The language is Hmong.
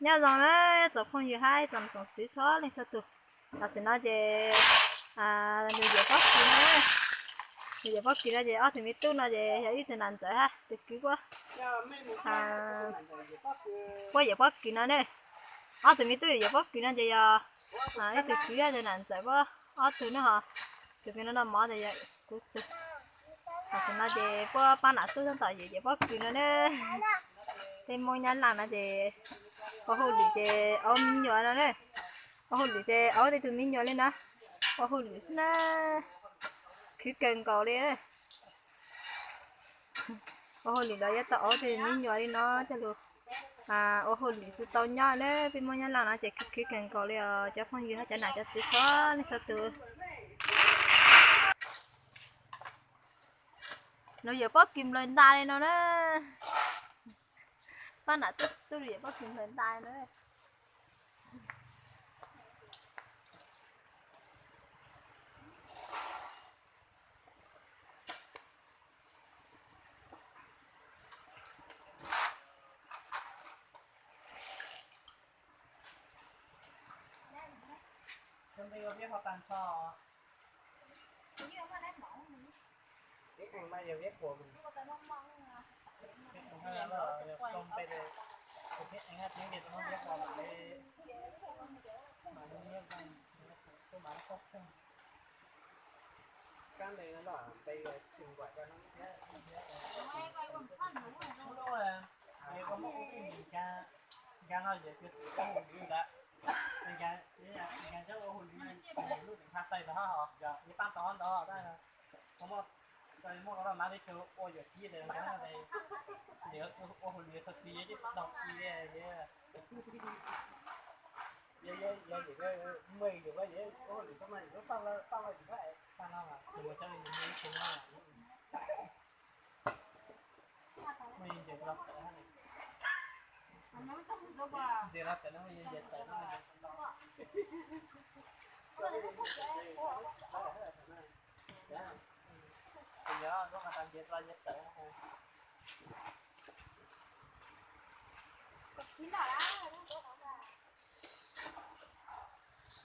Nyob zoo na, tsoom phooj ywg hab tsoom niam tsoom txiv txhua leej txhua tus. Tam sim no ces yawm pob kws no, yawm pob kws no ces ob tug me tub no ces yog ib tug nam ntxawm hab tus kwv puab, puab yawm pob kws no ne. Ob tug me tub yawm pob kws no ces yog ib tug kwv hab tus nam ntxawm puab ob tug na ho. Tus kwv no noj mov ces yog kuv tug. Tam sim no ces puab pab nam tub tab tom yawm yawm pob kws no ne. Peb Moob Nyab Laj no ces ua hauj lwm ces aub me nyuam no ne. Ua hauj lwm ces aub tej tug me nyuam li no. Ua hauj lwm xwb na, khwv kawg nkaus li. Ua hauj lwm los yuav tau aub tej me nyuam li no coj lug ua hauj lwm tsi tau nyob na. Peb Moob Nyab Laj no ces khwv khwv kawg nkaus li os cov phooj ywg hab cov nam cov txiv txhua leej txhua tus. Lug yawm pob kws nplaws ntais li no na. Pab nam tub tub lug yawm pob kws nplaws ntais no. Nkag no yawm ua hauj lwm ntawd, nkag ua hauj lwm lub tha tais ntawd ho, yog pab tau hov ntawd, muaj muaj qhov rau mav teb chaws ua yuam txiv ntawd, nkag no ua hauj lwm txog txiv yeej tau txiv li. Yog yog yog yawm, muaj yawm ua hauj lwm tau mas yawm tau tau yawm, tau no mas tus mus coj li ib tug no. Muaj ntses los tawm, ntses los tawm no, muaj ntses tawm no. Yog zoo mas tas ntses los ntses tawm.